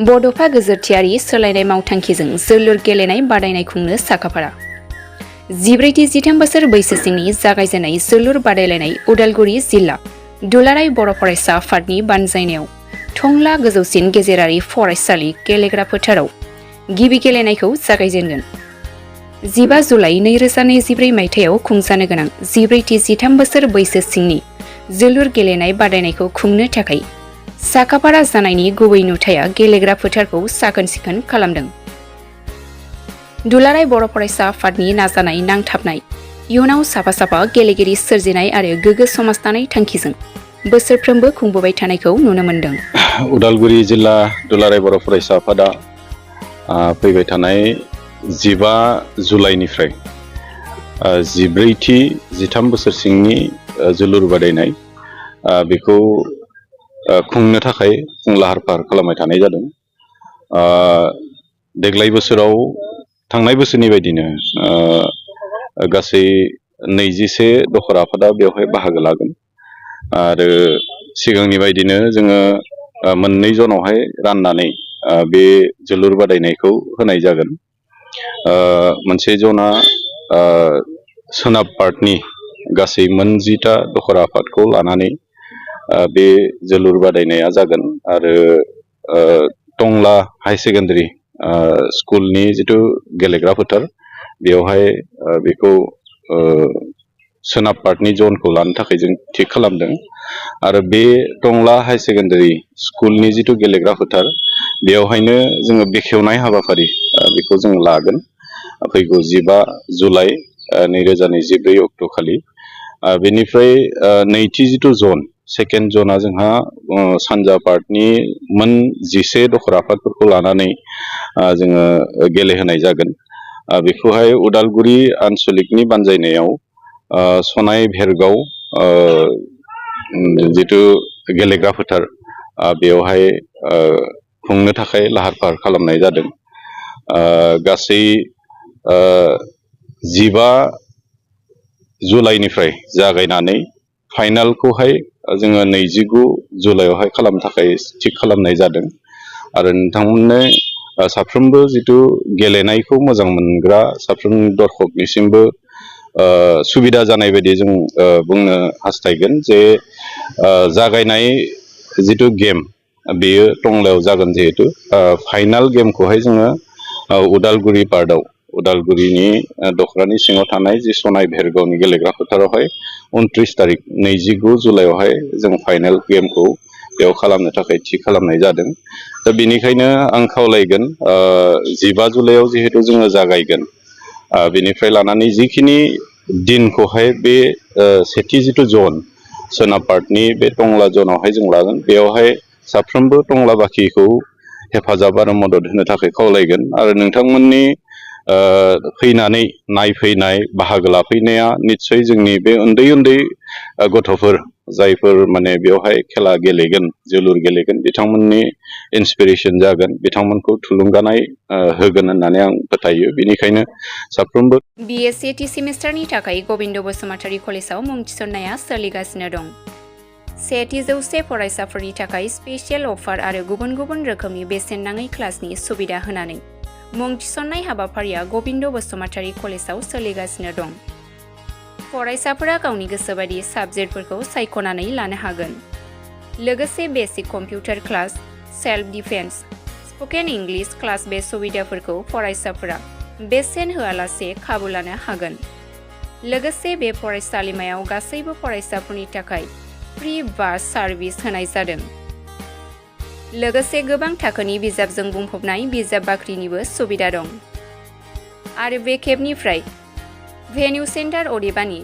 बड'फा गेजेरथियारि सोलायनाय मावथांखिजों जोलुर गेलेनाय बादायनाय खुंनो साखाफारा 14-13 बोसोर बैसो सिंनि जागायजेननाय जोलुर बादायलायनाय उदालगुरि जिल्ला दुलाराय बर' फरायसा आफादनि बानजायनायाव टंला गोजौसिन गेजेरारि फरायसालि गेलेग्रा फोथाराव गिबि गेलेनायखौ जागायजेनगोन। 15 जुलाइ 2024 मायथाइयाव खुंजानो गोनां 14-13 बोसोर बैसो सिंनि जोलुर गेलेनाय बादायनायखौ खुंनो थाखाय साखाफारा जानायनि गुबै नुथाया गेलेग्रा फोथारखौ साखोन-सिखोन खालामदों। दुलाराय बर' फरायसा आफादनि नाजानाय नांथाबनाय इयुनाव साफा गेलेगिरि सोरजिनाय आरो गोग्गो समाज दानाय थांखिजों बोसोरफ्रोमबो खुंबोबाय थानायखौ नुनो मोनदों। उदालगुरि जिल्ला दुलाराय बर' फरायसा आफादा फैबाय थानाय 15 जुलाइनिफ्राय 14-13 बोसोर सिंनि जोलुर बादायनाय बेखौ खुंनो थाखाय लाहार फाहार खालामबाय थानाय जादों। देग्लाय बोसोराव थांनाय बोसोरनि बायदिनो गासै 21 दखरा आफादा बेवहाय बाहागो लागोन आरो सिगांनि बायदिनो जोङो मोननै जनावहाय राननानै बे जोलुर बादायनायखौ होनाय जागोन। मोनसे जना सोनाब पार्टनि गासै 10टा दखरा आफादखौ लानानै बे जोलुर बादायनाया जागोन आरो टंला हाई सेकेन्डारि स्कुलनि जिथु गेलेग्रा फोथार बेवहाय बेखौ सोनाब पार्टनि जनखौ लानो थाखाय जों थिग खालामदों आरो बे टंला हाई सेकेन्डारि स्कुलनि जिथु गेलेग्रा फोथार बेवहायनो जोङो बेखेवनाय हाबाफारि बेखौ जों लागोन फैगौ 15 जुलाइ 2024 अक्ट'खालि। बेनिफ्राय नैथि जिथु जन सेकेन्ड जना जोंहा सानजा पार्टनि 11 दखरा आफादफोरखौ लानानै जोङो गेलेहोनाय जागोन। बेखौहाय उदालगुरि आनसलिकनि बानजायनायाव सनाय भेरगाव जिथु गेलेग्रा फोथार बेवहाय खुंनो थाखाय लाहार फाहार खालामनाय जादों। गासै 15 जुलाइनिफ्राय जागायनानै फाइनालखौहाय जोङो 29 जुलाइयावहाय खालामनो थाखाय थिग खालामनाय जादों आरो नोंथांमोननो साफ्रोमबो जिथु गेलेनायखौ मोजां मोनग्रा साफ्रोम दर्शकनिसिमबो सुबिदा जानाय बायदि जों बुंनो हास्थायगोन जे जागायनाय जिथु गेम बेयो टंलायाव जागोन जिहेतु फाइनाल गेमखौहाय जोङो उदालगुरि पार्टआव उदालगुरिनि दखरानि सिङाव थानाय जि सनाय भेरगावनि गेलेग्रा फोथारावहाय 29 तारिख 29 जुलाइयावहाय जों फाइनाल गेमखौ बेयाव खालामनो थाखाय थि खालामनाय जादों। दा बेनिखायनो आं खावलायगोन 15 जुलाइयाव जिहेतु जोङो जागायगोन बेनिफ्राय लानानै जिखिनि दिनखौहाय बे सेथि जिथु जन सोनाब पार्टनि बे टंला जनावहाय जों लागोन बेयावहाय साफ्रोमबो टंला बाखिखौ हेफाजाब आरो मदद होनो थाखाय खावलायगोन आरो नोंथांमोननि फैनानै नायफैनाय बाहागो लाफैनाया निस्सय जोंनि बे उन्दै गथ'फोर जायफोर माने बेवहाय खेला गेलेगोन जोलुर गेलेगोन बिथांमोननि इन्सपिरेसन जागोन बिथांमोनखौ थुलुंगानाय होगोन होननानै आं फोथायो। बेनिखायनो साफ्रोमबो BA सेथि सेमिस्टारनि थाखाय गबिन्द बसुमतारी कलेजाव मुं थिसननाया सोलिगासिनो दं। सेथि जौसे फरायसाफोरनि थाखाय स्पेशियेल अफार आरो गुबुन रोखोमनि बेसेन नाङै क्लासनि सुबिदा होनानै मुं थिसननाय हाबाफारिया गबिन्द बसुमतारी कलेजाव सोलिगासिनो दं। फरायसाफोरा गावनि गोसोबायदि साबजेक्टफोरखौ सायख'नानै लानो हागोन। लोगोसे basic computer class, self defence, spoken English class बे सुबिदाफोरखौ फरायसाफोरा बेसेन होआलासे खाबु लानो हागोन। लोगोसे बे फरायसालिमायाव गासैबो फरायसाफोरनि थाखाय फ्रि बास सार्भिस होनाय जादों। लोगोसे गोबां थाखोनि बिजाबजों बुंफबनाय बिजाब बाख्रिनिबो सुबिदा दं। आरो बे खेबनिफ्राय भेन्यु सेन्टार अदेबानि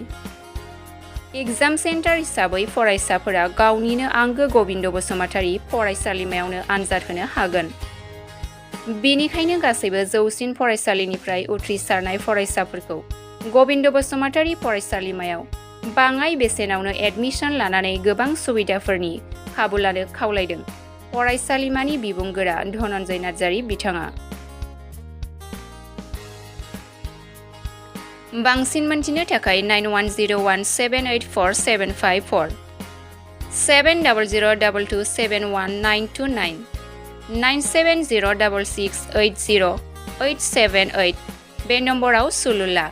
एग्जाम सेन्टार हिसाबै फरायसाफोरा गावनिनो आंगो गबिन्द बसुमतारी फरायसालिमायावनो आनजाद होनो हागोन। बेनिखायनो गासैबो जौसिन फरायसालिनिफ्राय उथ्रिसारनाय फरायसाफोरखौ गबिन्द बसुमतारी फरायसालिमायाव बाङाय बेसेनावनो एडमिसन लानानै गोबां सुबिदाफोरनि खाबु लानो खावलायदों फरायसालिमानि बिबुंगोरा धनन्जय नार्जारी बिथाङा। बांसिन मोनथिनो थाखाय 9101784754 7002271929 9706680878 बे नम्बराव सुलु ला।